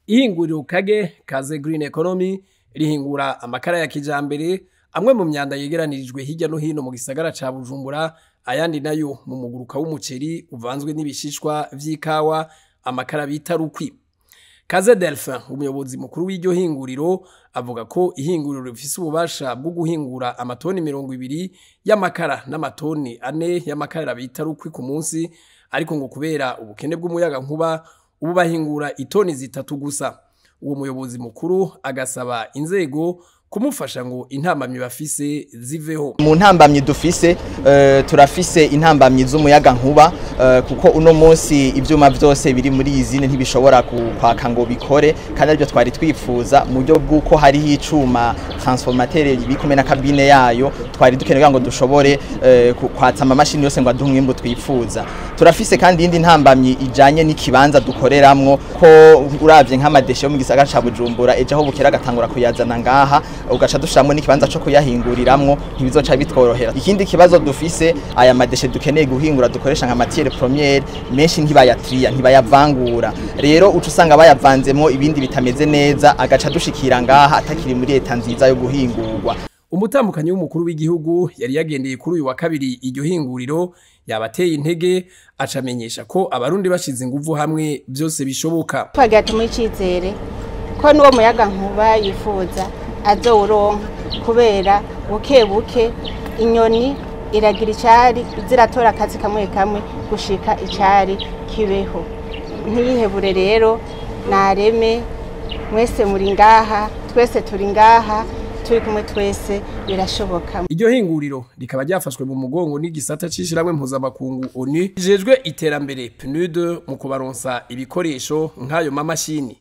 Ihinguriro Kage Kaze Green Economy rihingura amakara ya kijambere, amwe mu myanda yegeranirijwe hirya no hino mu gisagara ca Bujumbura, ayandi nayo mu muguruka w'umuceri uvanzwe n'ibishishwa vy'ikawa, amakara bita rukwi. Kaze Delphin, umuyobozi mukuru w'iryo hinguriro, avuga ko ihinguriro rifise ububasha bwo guhingura amatoni 20 y'amakara n'amatoni 4 y'amakara bita rukwi ku munsi, ariko ngo kubera ubukene bw'umuyaga nkuba ubu bahingura itoni 3 gusa. Uwo muyobozi mukuru agasaba inzego kumufasha ngo intambamyi bafise ziveho. Mu ntambamyi dufise, turafise intambamyi z'umuyaga nkuba, kuko uno munsi ivyuma vyose biri muri izine ntibishobora kwaka ngo bikore, kandi aribyo twari twifuza mu buryo bw'uko hariho icuma transformateur ibikumwe na kabine yayo twari dukeneye ngo dushobore kwatsa amamashini yose ngo aduhe umwimbu twifuza. Turafise kandi iyindi ntambamyi ijanye n'ikibanza dukoreramwo, ko uravye nk'amadeshe yo mu gisagara ca Bujumbura ejo aho bukera agatangura kuyazana ngaha, ugaca dushiramwo n'ikibanza co kuyahinguriramwo, ntibizoca bitworohera. Ikindi kibazo dufise, aya madeshe dukeneye guhingura dukoresha nka matière première menshi ntibayatria, ntibayavangura, rero uca usanga bayavanzemwo ibindi bitameze neza, agaca dushikira ngaha atakiri muri leta nziza yo guhingurwa. Umutambukanyi w'umukuru w'igihugu yari yagendeye kuri uyu wa kabiri iryo hinguriro, yabateye intege, acamenyesha ko abarundi bashize inguvu hamwe byose bishoboka. Twagira tumuhe icizere ko n'uwo muyaga nkuba yifuza azowuronka, kubera buke buke inyoni iragira icari, ziratora akazi kamwe kamwe gushika icari kibeho. Ntiyihebure rero, nareme mwese muri ngaha, twese turi ngaha, turi kumwe twese birashoboka. Iryo hinguriro rikaba ryafashwe mu mugongo n'igisata c'ishirahamwe mpuzamakungu ONU rijejwe iterambere PNUD mu kubaronsa ibikoresho nk'ayo mamashini.